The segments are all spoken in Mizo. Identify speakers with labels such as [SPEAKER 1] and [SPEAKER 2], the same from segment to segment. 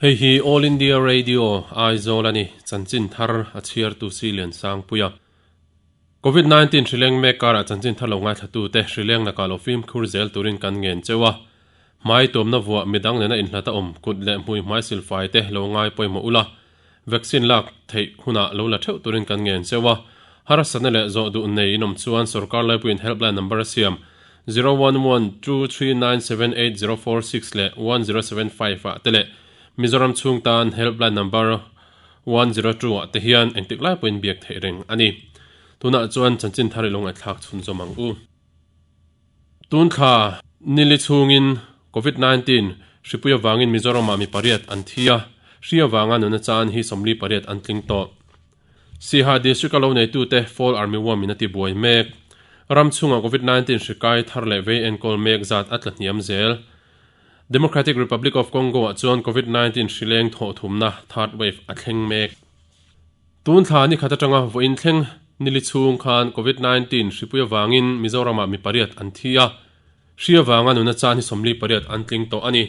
[SPEAKER 1] Hei hi All India Radio, Aizawl a ni, chanchin thar a chhiartu si Liansangpuia. Covid 19 hrileng mek karah chanchin thar lo ngaithlatute hrileng lakah lo fimkhur zel turin kan ngen cheu a. Hmai tuamna vuah midang nena inhlat a awm kut leh hmui hmai silfai te lo ngai pawimawh ula, vaccine lak theih hunah lo la theuh turin kan ngen cheu a. Harsatna leh zawh duh nei inawm chuan sorkar laipuiin helpline number a siam 0112397846 leh 1075 ah te leh Mizoram chhung tan helpline number 102 ah te hian engtik lai pawhin biak theih reng a ni. Tunah chuan chanchin thar i lo ngaihthlak chhunzawm ang u. Tun thla nili chhungin Covid 19 hripui avangin Mizoramah mi pariat an thi a, hri avanga nuna chan hi 48 an tling tawh. Siha District a lo neitute Fall Army Worm in a ti buai mek. Ram chhungah Covid 19 hri kai thar leh vei enkawl mek zat a tla hniam zel. Democratic Republic of Congo ah chuan Covid 19 hri leng thawh thumna, third wave, a thleng mek. Tun thla ni khat atanga vawiin thleng nili chhung khan Covid 19 hripui avangin Mizoramah mi pariat an thi a. Hri avanga nuna chan hi 48 an tling tawh a ni.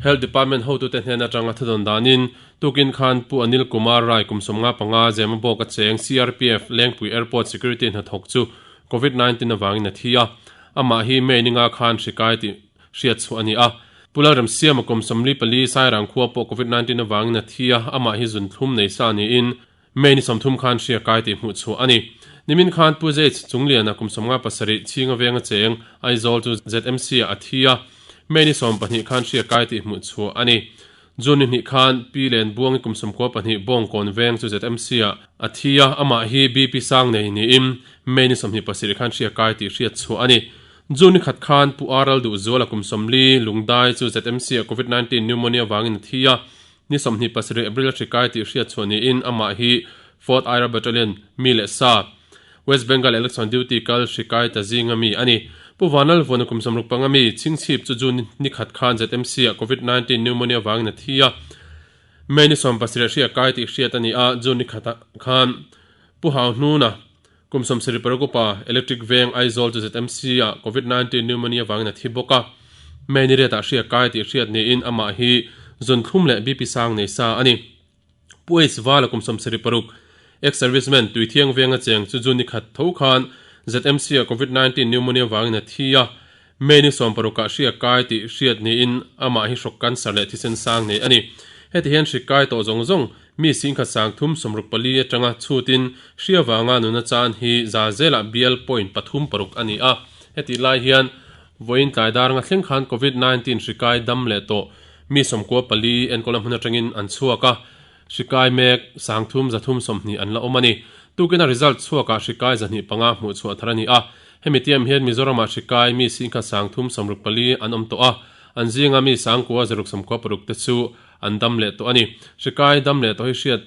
[SPEAKER 1] Health Department hotute hnen atanga thudawn danin tukin khan Pu Anil Kumar Rai kum 55 Zemabawk a cheng CRPF Lengpui Airport Security hnathawk chu Covid 19 avangin a thi a. Amah hi May ninga khan hri kai tih hriat chhuah a ni a. Pu Lalremsiama kum 44 Sairang khua pawh Covid 19 avangin a thi a, amah hi zunthlum nei sa niin May ni 30 khan hria kai tih hmuh chhuah a ni. Nimin khan Pu Zeitz Chungliana kum 57 Chhinga venga cheng Aizawl chu ZMC ah a thi a, May ni 12 khan hria kai tih hmuh chhuah a ni. June ni hnih khan Pi Lenbuangi kum 92 Bawngkawn veng chu ZMC ah a thi a, amah hi BP sang nei niin May ni 27 khan hria kai tih hriat chhuah a ni. June ni khat khan Pu Aral Duhzuala kum 40 Lungdai chu ZMC ah Covid 19 pneumonia vangin a thi a, Ni 27 April a hri kai tih hriat chhuah niin amah hi Fourth Aira Battalion mi leh sa, West Bengal Election Duty kal hri kai ta zinga mi a ni. Pu Vanlal Vuana kum 65 mi Chhingchhip chu June ni khat khan ZMC ah Covid 19 pneumonia vangin a thi a. May ni 17 hri a kai tih hriat a ni a, June ni khat ah khan Pu Hau Hnuna kum 76 upa Electric Veng Aizawl chu ZMC ah Covid 19 pneumonia vangin a thi bawk a. May ni riatah hri a kai tih hriat niin amah hi zunthum leh BP sang nei sa a ni. Pu H Vala kum 76, ex-serviceman Tuithiang venga cheng chu June ni khat tho khan ZMC ah Covid 19 pneumonia vangin a thi a. May ni 16 ah hri a kai tih hriat niin amah hi hrawk cancer leh thisen sang nei a ni. Heti hian hri kai tawh zawng zawng mi singkhat sang thum sawmruk pali atanga chhutin hri avanga nuna chan hi za zelah bial point pathum paruk a ni a. Hetih lai hian Vawiin tlai dar nga thleng khan Covid 19 hri kai dam leh tawh mi sawmkua pali enkawlna hmun atangin an chhuak a, hri kai mek sangthum zathum sawmhnih an la awm a ni. Tukina result chhuakah hri kai zahnih panga hmuh chhuah thar a ni a, hemi tiam hian Mizoramah hri kai mi singkhat sangthum sawmruk pali an awm tawh a, an zinga mi sangkua zaruk sawmkua paruk te chu an dam leh tawh a ni. Hri kai dam leh tawh hi hriat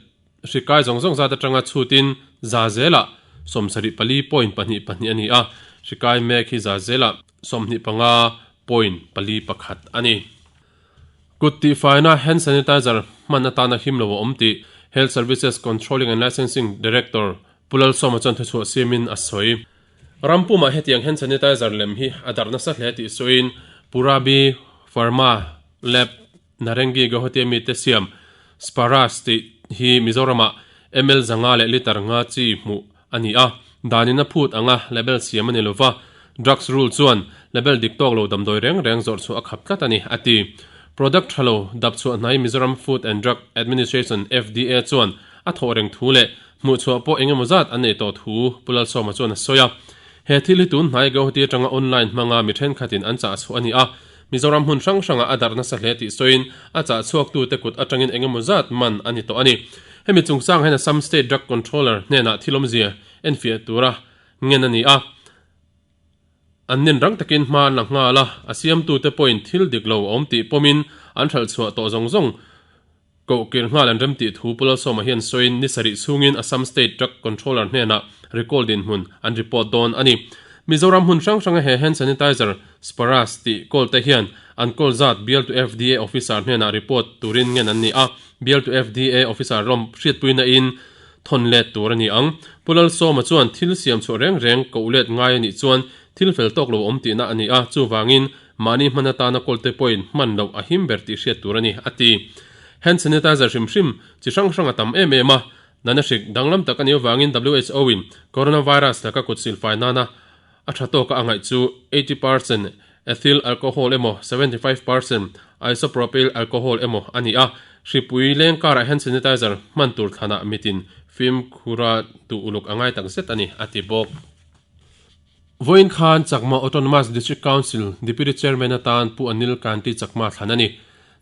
[SPEAKER 1] Hri kai zawng zawng zat atanga chhutin za zelah 74.22 a ni a, hri kai mek hi za zelah 25.41 a ni. Kut tihfaina hand sanitizer hman atana him lo a awm tih Health Services Controlling and Licensing Director Pu Lalsawma chuan thuchhuah siamin a sawi. Ram pumah hetiang hand sanitizer lem hi a darh nasa hle tih sawiin Purabi Pharma Lab Narengi Guwahati a mite siam Sparas tih hi Mizoramah ml zanga leh litre nga chi hmuh a ni a, danin a phut anga label siam a ni lova, Drugs Rule chuan label dik tawk lo damdawi reng reng zawrh chhuah a khap tlat a ni, a ti. Product tha lo dap chhuah hnai Mizoram Food and Drug Administration, FDA, chuan a thawh reng thu leh hmuh chhuah pawh engemaw zat an nei tawh thu Pu Lalsawma chuan a sawi a. He thil hi tun hnai Guwahati atanga online hmanga mi thenkhatin an chah chhuah a ni a, Mizoram hmun hrang hrangah a darh nasa hle tih sawiin a chah chhuaktute kut atangin engemaw zat man a ni tawh a ni. Hemi chungchang hian Assam State Drug Controller hnenah thil awmzia enfiah tura ngen a ni a, an nen rang takin hma an la nghal a, a siamtute pawhin thil dik lo a awm tih pawmin an hralh chhuah tawh zawng zawng Koh kir nghal an rem tih thu Pu Lalsawma hian sawiin ni sarih chhungin Assam State Drug Controller hnenah recall dinhmun an report dawn a ni. Mizoram hmun hrang hranga he hand sanitizer Sparas tih kawl te hian an kawl zat bialtu FDA officer hnenah report turin ngen an ni a, bialtu FDA officer lawm hriatpuina in thawn let tur a ni ang. Pu Lalsawma chuan thil siam chhuah reng reng koh let ngai a nih chuan thil fel tawk lo awm tihna a ni a, chuvangin Mahni hman atana kawlte pawhin hman loh a him ber tih hriat tur a ni, a ti. Hand sanitizer hrim hrim chi hrang hrang a tam em em a, natna hrik danglam tak a nih avangin WHO in coronavirus laka kut silfai nana a tha tawka a ngaih chu 80% ethyl alcohol emaw 75% isopropyl alcohol emaw a ni a, hripui leng karah hand sanitizer hman tur thlanah mitin fimkhura duh uluk a ngai tak zet a ni, a ti bawk. Vawiin khan Chakma Autonomous District Council Deputy Chairman atan Pu Anil Kanti Chakma thlan a ni.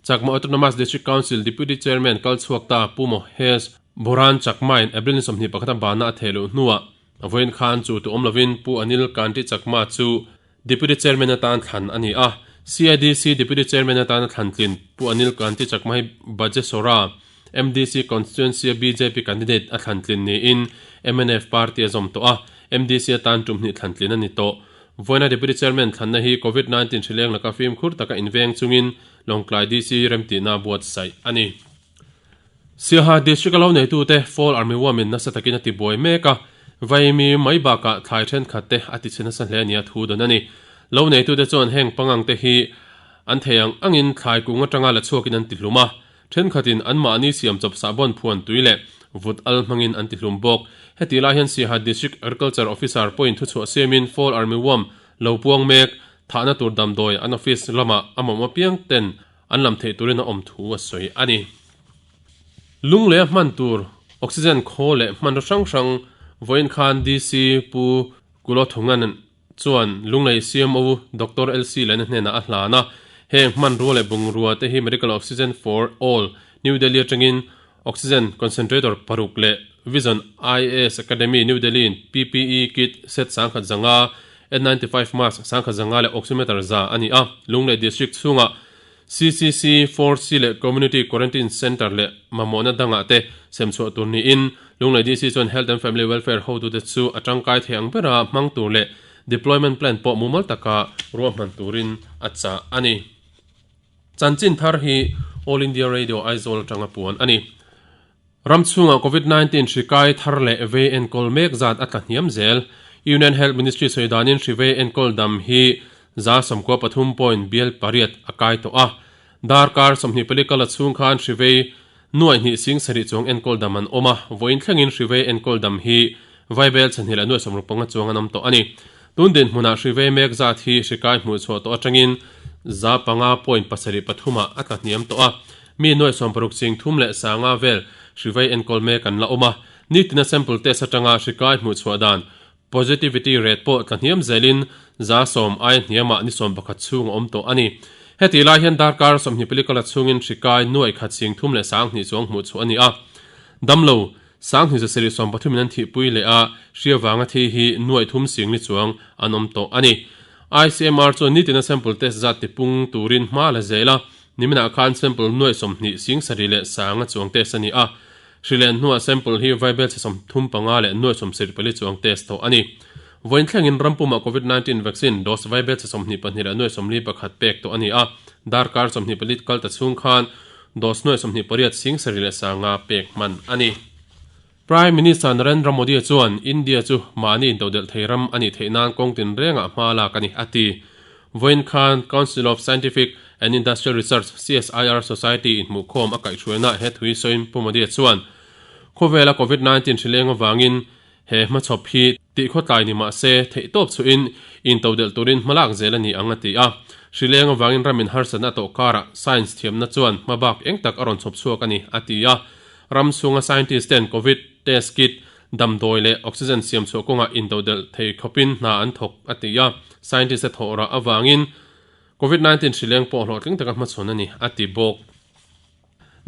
[SPEAKER 1] Chakma Autonomous District Council Deputy Chairman kal chhuak ta Pu Mohesh Boran Chakma in April ni 21 a bana a theh luh hnuah vawiin khan chu tu awm lovin Pu Anil Kanti Chakma chu Deputy Chairman atan thlan a ni a. CIDC Deputy Chairman atana thlan tlin Pu Anil Kanti Chakma hi Bajesora MDC Constituency-a bjp candidate a thlan tlin niin mnf party a zawm tawh a, MDC atan tum hnih thlan tlin a ni tawh. Vawiina Deputy Chairman thlanna hi Covid 19 hrileng laka fimkhur taka inveng chungin Lawngtlai DC remtihna buatsaih a ni. Siaha District-a lo neitute Fall Army Worm-in nasa takin a tibuai mek a, Vaimi mai bakah thlai thenkhat te a tichhe nasa hle nia thu dawn a ni. Lo neitute chuan heng pangang te hi an thei ang angin thlai kung atanga la chhuakin an tihlum a, Thenkhatin anmahni siam chawp sahbawn phuan tui leh vut al hmangin an tihlum bawk. Hetih lai hian Siaha District Agriculture Officer pawhin thuchhuah siamin Fall Army Worm lo puang mek thahna tur damdawi an office lamah a mawm apiang ten an lam theih turin a awm thu a sawi a ni. Lung leh a hman tur oxygen khaw leh hmanraw hrang hrang vawiin khan DC Pu Kulothungan chuan Lunglei CMO Doctor LC Lena hnenah a hlan a, heng hmanrua leh bungrua te hi Medical Oxygen for All, New Delhi atangin Oxygen Concentrator paruk leh Vision IAS Academy, New Delhi in PPE Kit set 1005, N95 Mask 1005 leh Oximeter za a ni a, Lunglei District chhungah CCC, 4C leh Community Quarantine Centre leh mamawhna dangah te semchhuah tur niin Lunglei DC chuan Health and Family Welfare hotute chu a tangkai thei ang bera hmang tur leh deployment plan pawh mumal taka ruahman turin a chah a ni. Chanchin thar hi All India Radio Aizawl atanga puan a ni. Ram chhungah Covid 19 hri kai thar leh vei enkawl mek zat a tla hniam zel. Union Health Ministry sawi danin hri vei enkawl dam hi 93 point bial pariat a kai tawh a. Darkar 24 kala chhung khan hri vei nuaih hnih sing sarih chuang enkawl dam an awm a, vawiin thlengin hri vei enkawl dam hi vaibel chhahnih leh nuaih 65 chuang an awm tawh a ni. Tun dinhmunah hri vei mek zat hi hri kai hmuh chhuah tawh atangin 5 point pasarih pathumah a tla hniam tawh a. Mi nuaih 60 ching thum leh sanga vel hrivei enkawl mek an la awm a, nitina sample test atanga hri kai hmuh chhuah dan, positivity rate, pawh tla hniam zelin 10% aia hniamah ni 11 chhung a awm tawh a ni. Hetih lai hian darkar 20 kala chhungin hri kai nuaih khat ching thum leh 20 chuang hmuh chhuah a ni a. Damlo, 2173 in an thihpui leh a, hri avanga thi hi nuaih thum sing ni chuang an awm tawh a ni. ICMR chuan nitina sample test zat tipung turin hma la zel a, Niminah khan sample nuaih 20 sing sarih leh sanga chuang test a ni a, hri len hnuah sample hi vaibel chhe 35 leh nuaih 74 chuang test tawh a ni. Vawiin thlengin rampumah Covid 19 vaccine dose vaibel chhe 22 leh nuaih 41 pek tawh a ni a, darkar 24 kal ta chhung khan dose nuaih 28 sing sarih leh sanga pek hman a ni. Prime Minister Narendra Modi chuan India chu mahni intodelh thei ram a nih theih nan kawng tinrengah hma lak a ni, a ti. Vawiin khan Council of Scientific and Industrial Research, CSIR, Society inhmuhkhawm a kaihhruainaah he thui sawiin Pu Modi chuan khawvela Covid 19 hrileng avangin he hmachhawp hi tihkhawtlai ni mah se theihtawp chhuahin intodelh turin hmalak zel a ni ang a ti a. Hrileng avangin ramin harsatna a tawh karah science thiamna chuan hmabak eng tak a rawn chhawp chhuak a ni, a ti a. Ram chhunga scientist ten Covid test kit, damdawi leh oxygen siam chhuah kawngah intodelh thei khawpin hna an thawk a ti a, scientist te thawh rah avangin Covid 19 hrileng pawh hlawhtling taka hmachhawn a ni a ti bawk.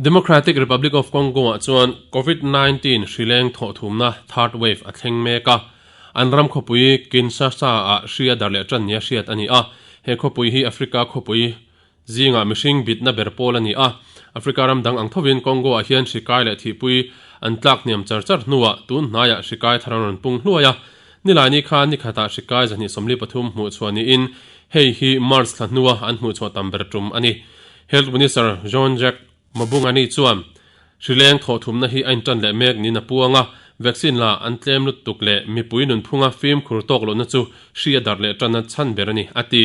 [SPEAKER 1] Democratic Republic of Congo ah chuan Covid 19 hrileng thawh thumna third wave a thleng mek a, an ram khawpui Kinshasa ah hri a dar leh tan nia hriat a ni a, he khawpui hi Africa khawpui Zingah mihring bitna ber pawl a ni a, Africa ram dang ang thovin Congo-ah hian hri kai leh thihpui an tlak hniam char char hnuah tun hnaiah hri kai thar an rawn pung hluai a. Nilaini khan ni khatah hri kai 243 hmuh chhuah niin hei hi March thla hnua an hmuh chhuah tam ber tum a ni. Health Minister Jean-Jacques Mabungani chuan hrileng thawhthumna hi a intan leh mek niin a puang a, vaccine la an tlem lutuk leh mipui nunphunga fimkhur tawk lohna chu hri a darh leh tanna chhan ber a ni, a ti.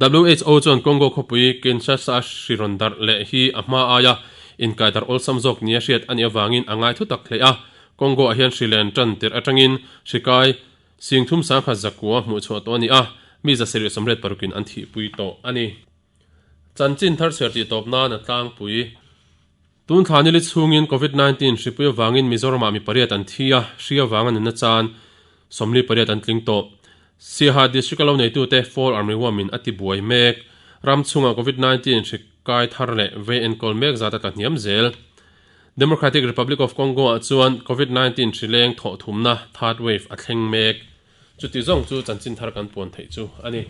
[SPEAKER 1] WHO chuan Congo khawpui Kinshasa hri rawn darh leh hi a hma aia Inkaidar awlsam zawk nia hriat a nih avangin a ngai thutak hle a. Congo-ah hian hri len tan tirh atangin hri kai singthum sangkhat zakua hmuh chhuah tawh a ni a, mi 786 in an thihpui tawh a ni. Chanchin thar chhiar tih tawp nan a tlangpui. Tun thla nili chhungin Covid 19 hripui avangin Mizoramah mi pariat an thi a, hri avanga nunna chan 48 an tling tawh. Siaha District a lo neitute Fall Armyworm in a ti buai mek. Ram chhungah Covid 19 hri kai thar leh vei enkawl mek zat a tla hniam zel. Democratic Republic of Congo ah chuan Covid 19 hri leng thawh thumna, third wave, a thleng mek. Chuti zawng chu chanchin thar kan puan theih chu a ni.